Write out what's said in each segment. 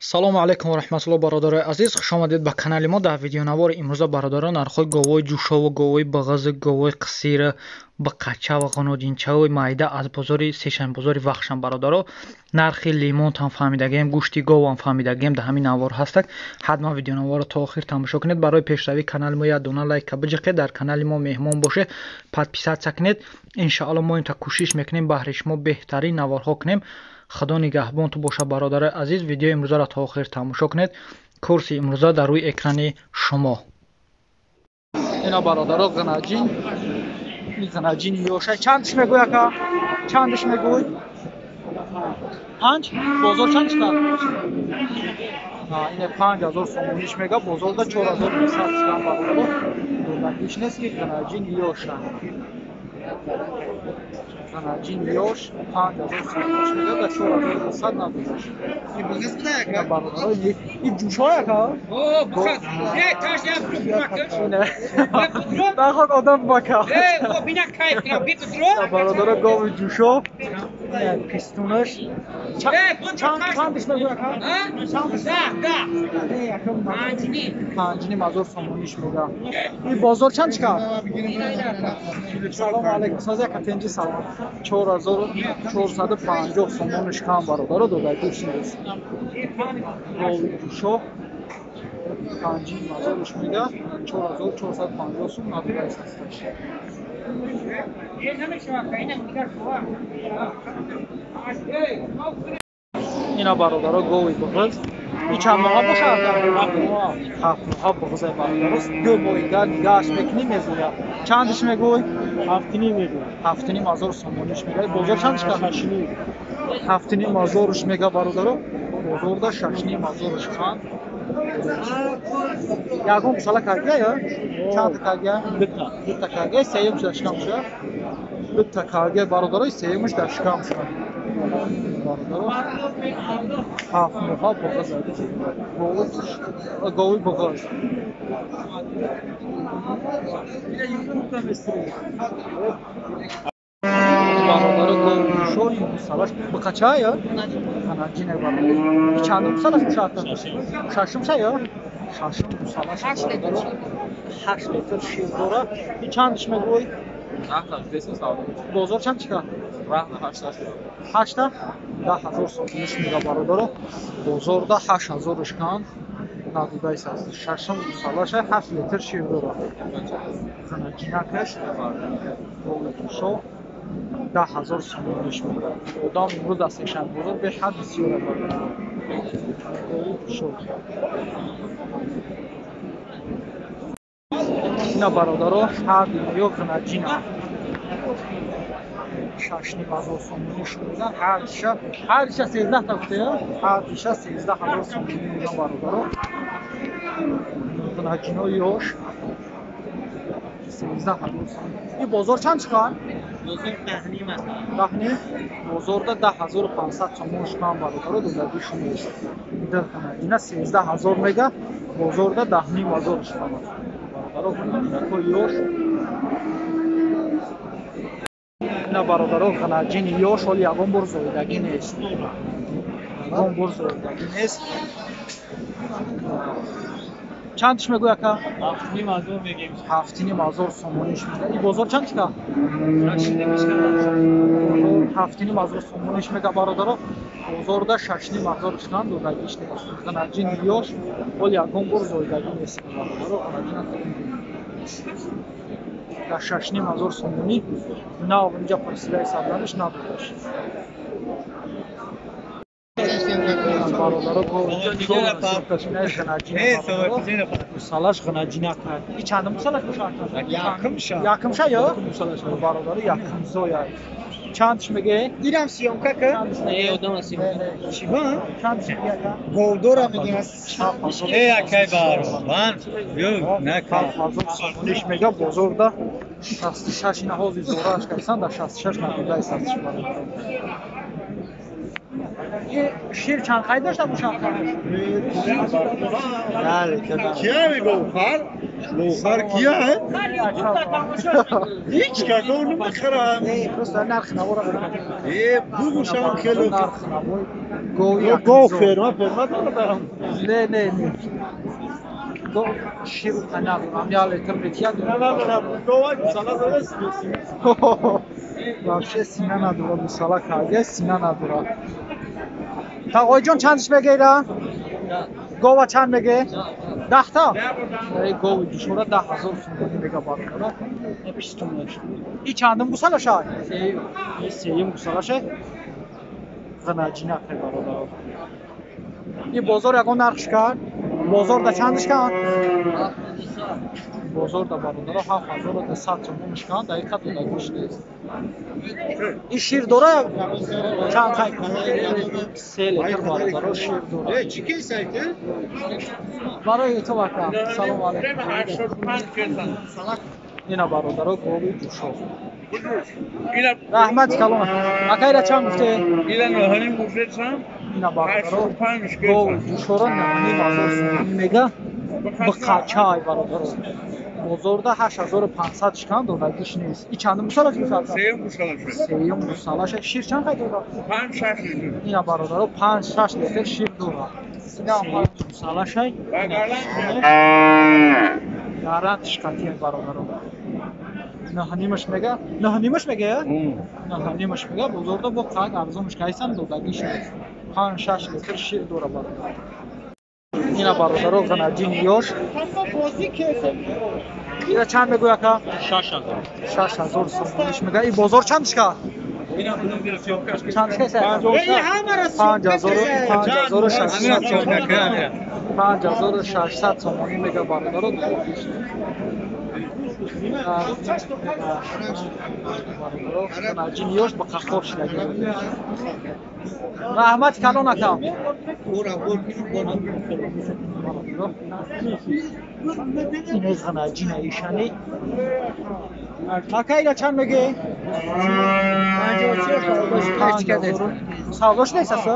Салому алайкум ва раҳматуллоҳ, бародарои азиз, хуш омадед ба канали мо. Дар видеонавори имрӯза, бародарон, нархҳои говои ҷӯшову говои бағазу говои қисира, бақача ва ғунодинчаи майда аз бозори сешанбозори Вахшам, бародаро. Нархи лимонтам фаҳмидагием, гӯшти говам фаҳмидагием, дар ҳамин навор ҳастак. Ҳатман видеонаворро то охир тамошо кунед. Барои пешравии канали мо як дона лайка биҷиқед, дар канали мо меҳмон бошед, подписаться кунед. Иншоалло мо инта кӯшиш мекунем баҳри шумо беҳтарин наворҳо кунем. Худо нигаҳбон ту боша, бародарои азиз. Видеои имрӯзаро то охир тамошо кунед. Курси имрӯза дар рӯи экрани шумо. Ина, бародаро, ғанаҷин, ғанаҷин ёша. Чандш мегӯй, ака? Чандш мегӯй? Панҷ? Бозор чанд шуда? Ине 5000 сомониш мега, бозорда 4500 шудан, бародаро. Додагиш нест, ки ғанаҷин ёша. Ғанаҷин ёш 5000 сомониш мега, да 4200 надодаш. Бародаро, ин ҷӯшҳо, ака? Наход одам бака. Бародаро, гови ҷӯшо пистунаш чандиш мегӯй, ака? 5,5 ҳазор сомониш мега. Ин бозор чанд чикар? Салому алайкум, соз яка тенҷи салом. 4450 сомониш кам, бародаро, додагиш нест. Гови ҷӯшо 5,5 ҳазорш мега, 4450 сум надодаист ҳасташ. Ина, бародаро, гови буғыз. И чанд моҳа бошад? 7 моҳа буғызай, бародаро. 2 моҳига нигаҳаш мекунӣ, мезояд. Чандиш мегӯй? 7,5 мегӯй. 7,5 ҳазор сомониш мега. Бозор чандиш кард? 7,5 ҳазорш мега, бародаро. Бозорда 6,5 ҳазорш канд. Ягон гусала каргия ё? Чандта каргия? Дута. Дута каргия, сеюмш дар шикам шуда. Дута каргия, бародаро, сеюмш дар шикам шуда. Бародаро, 7 моҳа буғыз, гови буғыз. Бародаро, гови ҷӯшо, ин гусалаш биқача ё? Ханаҷине, бародаро. Чандум гусалаш бошад? Шашум ша ё? Шашум гусалаш, бародаро. 8 литр шир дора. И чандиш мегӯй? Бозор чанд чика? Ҳашта? 10 000 сомониш мега, бародаро. Бозорда 8000-ш канд. Надодаист аст. Шашум гусалаша, 8 литр шир дора. Ханаҷинакаш гови ҷӯшо 10 000 сомониш мега. Одам имрӯз аз сешанбозор беҳад бисёр, бародаро. Гови ҷӯшо. Ина, бародаро, ҳар ё ғанаҷина 6,5 ҳазор сомонӣ шумидан. Ҳардиша 13 та гуфтея, ҳардиша 13 000 сомонӣ меган, бародаро. Ғанаҷинои ёш 13 000 сомонӣ. Ин бозор чанд чиқар? Даҳним. Бозорда 10 500 сомон шуман, бародаро, додагӣ шумест. Ғанаҷина 13 000 мега, бозорда 10,5 ҳазор шуман, бародаро, ғанаҷинакҳои ёш. Ина, бародаро, ғанаҷини ёш, ҳоли ягон бор зоидагӣ нест, ягон бор зоидагӣ нест. Чандиш мегӯй, ака? 7,5 ҳазор мегем. 7,5 ҳазор сомониш мега. И бозор чанд чика? 7,5 ҳазор сомониш мега, бародаро. Бозорда 6,5 ҳазор шикан, додагиш нест. Ғанаҷини ёш, ҳоли ягон бор зоидагӣ нест, бародаро. Ғанаҷина дар 6,5 ҳазор сомонӣ нав инҷа пурсидаи сабданиш надодаш, бародаро. Гусалаш ғанаҷина кард. И чандум гусалаш бошад? Якумша ё, бародаро? Якумзоя. Чандш меге? Ирам съёмка ка? Чиба? Чандш меге, ака? Говдора мегем. Э, акай баробан. Ё, нака. 7000 сомониш мега, бозорда 66. Ина ҳозир зорааш кайсан, дар 66 надодаи састиш, бародаро. Шир чанд қайд дошта бошад? Кия мегӯфар? Гӯфар кия? Ҳеҷ кагон намехарам. Не, просто нарх навора. Э, бугӯшам хело. Нарх навои Гови Гов ферма ферма дорам. Не, не, не. Гов ширу надорам, я литр метия. Надорам. Гова гусала дорад. Вообще сина надора, гусала карда, сина надора. Тағои ҷон чандш мегира? Гова чанд меге? 10 та? Гови ҷушора 10 000 сомонӣ мега бародаро. И чандум гусалаша? И сеюм гусалаша. Ғанаҷина бародаро. И бозор ягон нархш кард? Бозор да чандш кард? Бозор да бародаро 7200 сомониш кард, дақиқа додагиш нест. И шир дора чанд қай? 3 литр бародаро шир дора. Чӣ кесайте? Барои ту ака. Салом алейкум. Ина бародаро гови ҷушо. Раҳмати калон. Ака ира чанд гуфте? Ила 9,5 гуфтесам. Ина бародаро гови ҷушоро 9,5 ҳазор сомонӣ мега. Биқачай бародаро. Бозорда 8500 шикан додагиш нест. И чандум гусала гуфтад? Сеюм гусала шуд. Сеюм гусалаша. Шир чанд қай дорад? 5-6 литр. Ина бародаро 5-6 литр шир дорад. Сеюм гусалашай. Гарант шикатия бародаро. Наҳнимаш мега? Наҳнимаш мега? Наҳнимаш мега. Бозорда бо қак арзонш кайсан додагиш нест. 5-6 литр шир дорад бародаро. Ина бародаро ғанаҷини ёш. Ира чанд мегӯй ака? 6000. 6000 сомониш мега. И бозор чанд шика? Чанд шика? 5600 сомонӣ. 5600 сомонӣ мега бародаро додагиш. Бародаро ғанаҷини ёш ба қахор шидаги. Раҳмати калон ака. Инез ғанаҷина ишани. Ака ира чанд меге? Савдош нест аст?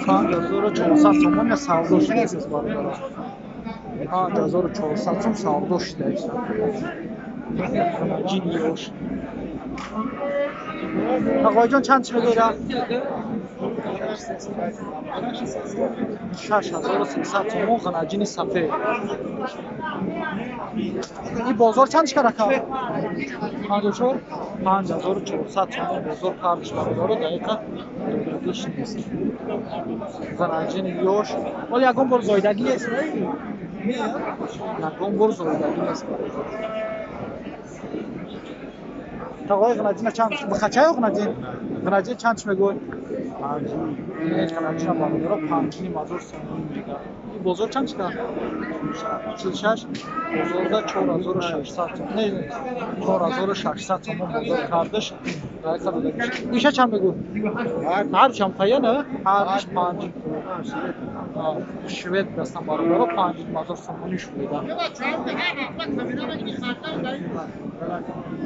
5400 сомон я савдош нест аст бародаро. 5400 сом савдош шудааст. Ғанаҷини ёш. Ағоиҷон чанд чӣ мегӯяд? 6300 сомон ғанаҷини сафед. И бозор чанд шикар ака? 54? 5400 сомон бозор кардиш бародаро, дақиқа додагиш нест. Ғанаҷини ёш. Ҳол ягон бор зоидагӣ нест? Ягон бор зоидагӣ нест бародаро. Тағои ғанаҷина чанд? Бихачай ғанаҷин? Ғанаҷин чанд чӣ мегӯй? Ғанаҷина бародаро 5,5 ҳазор сомонӣ мега. И бозор чанд шикар? 46? Бозорда 4600 сом. Не, 4600 сомон бозор кардаш. Дақиқа додагиш. Иша чанд мегӯй? Ҳар чанд пая не? Ҳариш панҷ. Швед дастан бародаро 5,5 ҳазор сомонӣ шунида.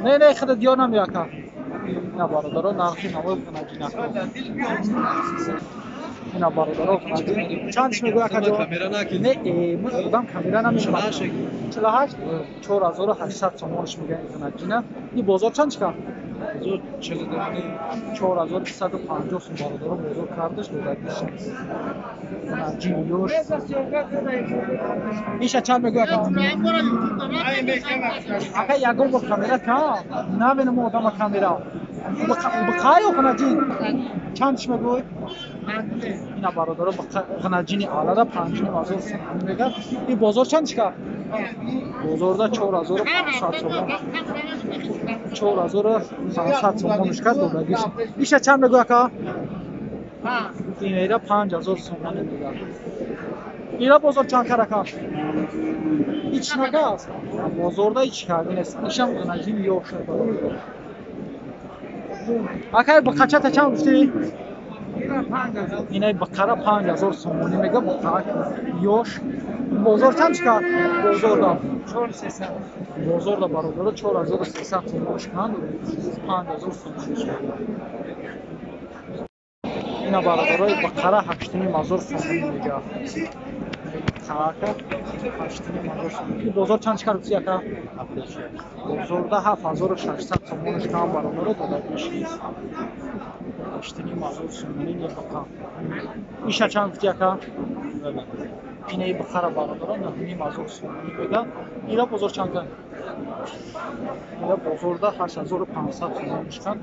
Не, не, худа диёр намеяка. Ина бародаро нархи навои ғанаҷина. Ина бародаро ғанаҷин. Чанд чӣ мегӯй ака ҷон? Не, ма одам камера намешавад. 48? 4800 сомонш мега ин ғанаҷина. И бозор чанд чикар? 4350 сом бародаро бозор кардаш додагиш нест. Ғанаҷин ёш. Иша чанд мегӯй ака? Ака ягон бор камера кам. Намебинам одама камера. Биқай ё ғанаҷин? Чанд чӣ мегӯй? Ина бародаро ғанаҷини алада 5,5 ҳазор сомонӣ мега. И бозор чанд чикар? Бозорда 4500 сомон. 4500 сомониш кард додагиш. Иша чанд мегӯй ака? Инера 5000 сомонӣ мега. Ира бозор чанд кар ака? Ҳеч накааст? Бозорда ҳеч карди нест. Ишам ғанаҷини ёш бародаро. Акай биқачата чанд гуфтӣ? Инай биқара 5000 сомонӣ мега биқарак ёш. Бозор чанд чикар? Бозорда. Бозорда бародаро 4300 сомон шиканд, 5000 сомонӣ шиканд. Ина бародарои биқара 8,5 ҳазор сомонӣ мега. Биқарака 8,5 ҳазор сомонӣ. Бозор чанд чикар гуфтӣ ака? Бозорда 7600 сомониш кам бародаро додагиш нест. 8,5 ҳазор сомонӣ небақа. Иша чанд гуфти, ака? Инаи бухара, бародарон, 9,5 ҳазор сомонӣ мега. Ира бозор чанд кан? Ира бозорда 8500 сомонӣ шикан.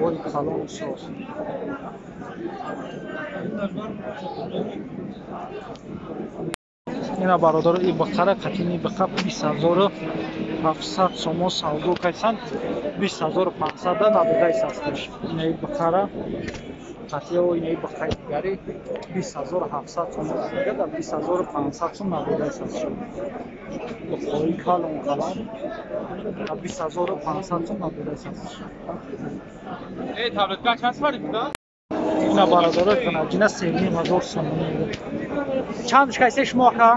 Ой, калон соз. Ина, бародаро, и бақара қатини бақа 20,700 сомон савдо кайсан, 20,500 да надодаи састаш. Инаи бақара қатио инаи бақаи дигари 20,700 сомон мега, да 20,500 сом надодаи састаш. Бақои калон калон да 20,500 сом надодаи састаш. Эй, таблетка чанд сфари буда? Ина, бародаро, ғанаҷина 3,5 ҳазор сомонӣ. Чанд кайсе шумо, ака?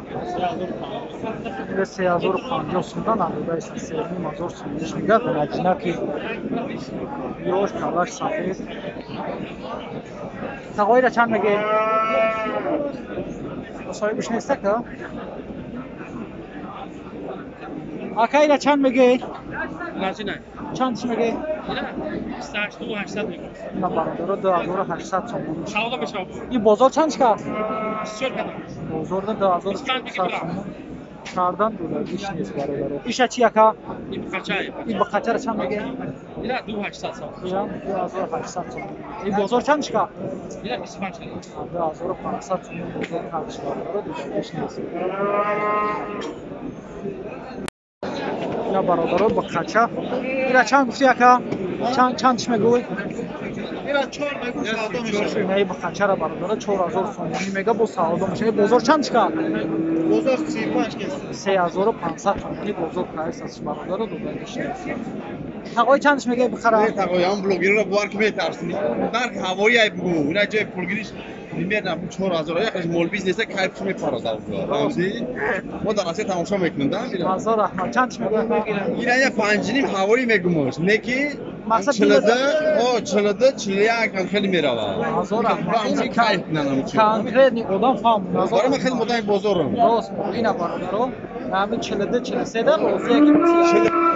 3050 сомда надодаист, 3,5 ҳазор сомониш мега. Ғанаҷина ки ёш, калаш сафед. Тағоира чанд меге? Соҳибиш нест, ака? Ака, ира чанд меге? Чанд меге? 2800 мегӯ. На, бародаро, 2800 сомонӣ. Савдо мешавад. Ин бозор чанд шикаст? 24 кадам. Бозорда 2400 сомон кардан, додагиш нест, бародаро. Иша чи, ака? Ин бақача. Ин бақачара чанд меге? Ира 2800 сом. Ира 2800 сомон. Ин бозор чанд шикаст? Ира 25 кадам. 2500 сомон бозор кардиш, бародаро, додагиш нест. Ина, бародаро, бақача. Ира чанд гуфти, ака? Чанд чиш мегӯй? Инаи бақачара, бародаро, 4000 сомонӣ мега, бо савдо мешава. Бозор чанд шикаст? Бозор 35 кес. 3500 сомонӣ бозор прайс аст, бародаро, додагиш нест. Тағои чандш мега бихара? Тағои ҳам блогерро бовар ки метарсини. Нарх ҳавои ай бугу. Ина ҷои пулгириш примерно 4000 яхеш мол бизнеса кайф мепарад авҷо. Фаҳмидӣ? Мо дар Россия тамошо мекунем, да? Ҳазор раҳмат. Чанд мега? Ина я 5,5 ҳавои мегумош. Не ки Мақсад 42, о 42, 41 ҳам хеле меравад. Ҳазор раҳмат. Фаҳмидӣ, кайф кунам чи. Конкретный одам фаҳм. Барои ман хеле модами бозорам. Рост, ина, бародаро, ҳамин 42, 43 да розия ки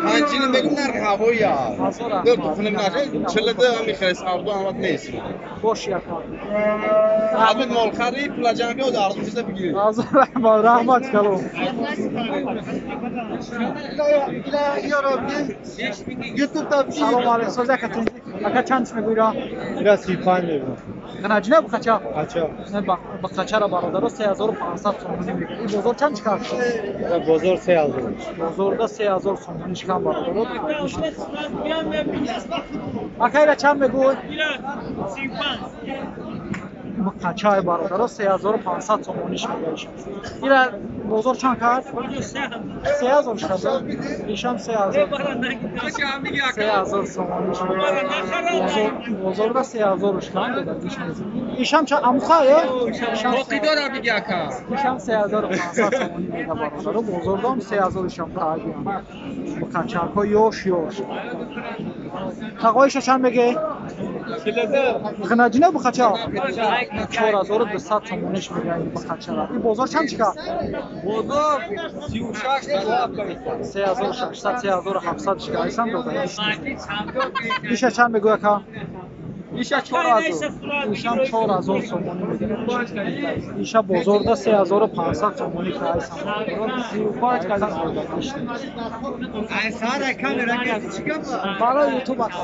5,5 мегум, нарх ҳавои аст. Ҳазор раҳмат. Ду тухним нарх 42 ҳам мехарӣ, савдо ҳамат нест. Бош, яка. Ҳамин молхари пулаҷанги оз арзон чиза бигирӣ. Ҳазор раҳмат, раҳмат калом. Салом алейкум, соз яка тинҷи. Ака, чанд мегӯира? Ира 35 мегӯ. Ғанаҷина бақача? Қача. Не, бақачара, бародаро, 3500 сомонӣ мегӯ. Ин бозор чанд чикар? Ира бозор 3000. Бозорда 3000 сомонӣ шикан, бародаро. Ака, ира чанд мегӯй? Бақачаи, бародаро, 3500 сомониш мегаиш. Ира бозор чанд кард? 3000 шикард. Ишам 3000. 3000 сомониш мега. Бозорда 3000 шикан, додагиш нест. Ишам чанд амуха э? Тоқидора биги, ака. Ишам 3500 сомонӣ мега, бародаро. Бозордам 3000 ишам таъгиам. Бақачакҳо ёш ёш. Тағоиша чанд меге? Ғинаҷина бақача? 4200 сомониш мега ин бақачара. Ин бозор чанд чика? Бозор 36 3600, 3700 чика айсан, додагиш нест. Иша чанд мегӯй, ака? Иша 4000. Ишам 4000 сомонӣ мега. Иша бозорда 3500 сомонӣ ка айсан. Додагиш нест. Барои ютуб, ака.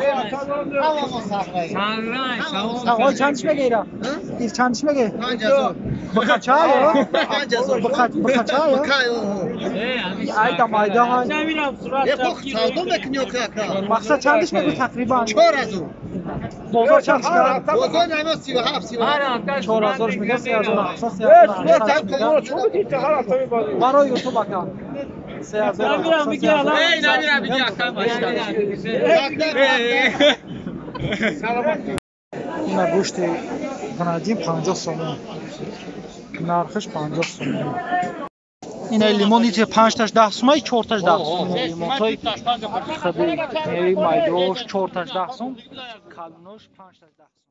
Тағои чанд чиш меге ира? Ир чанд чиш меге? Бақача ё? Бақача ё? Айда майда ҳай. Мақсад чандиш мегӯ тақрибан? Бозор чанд чикар? 4000 мега, 3700, 3700. Барои ютуб, ака. 3700. Эй, намира биги, ака. Ина гӯшти ғанаҷин 50 сомон. Нархиш 50 сомон. Ина лимон иче панҷташ 10 сум, ай чорташ 10 сум. Лимонҳои хаби майдош чорташ 10 сум, калонош панҷташ 10 сум.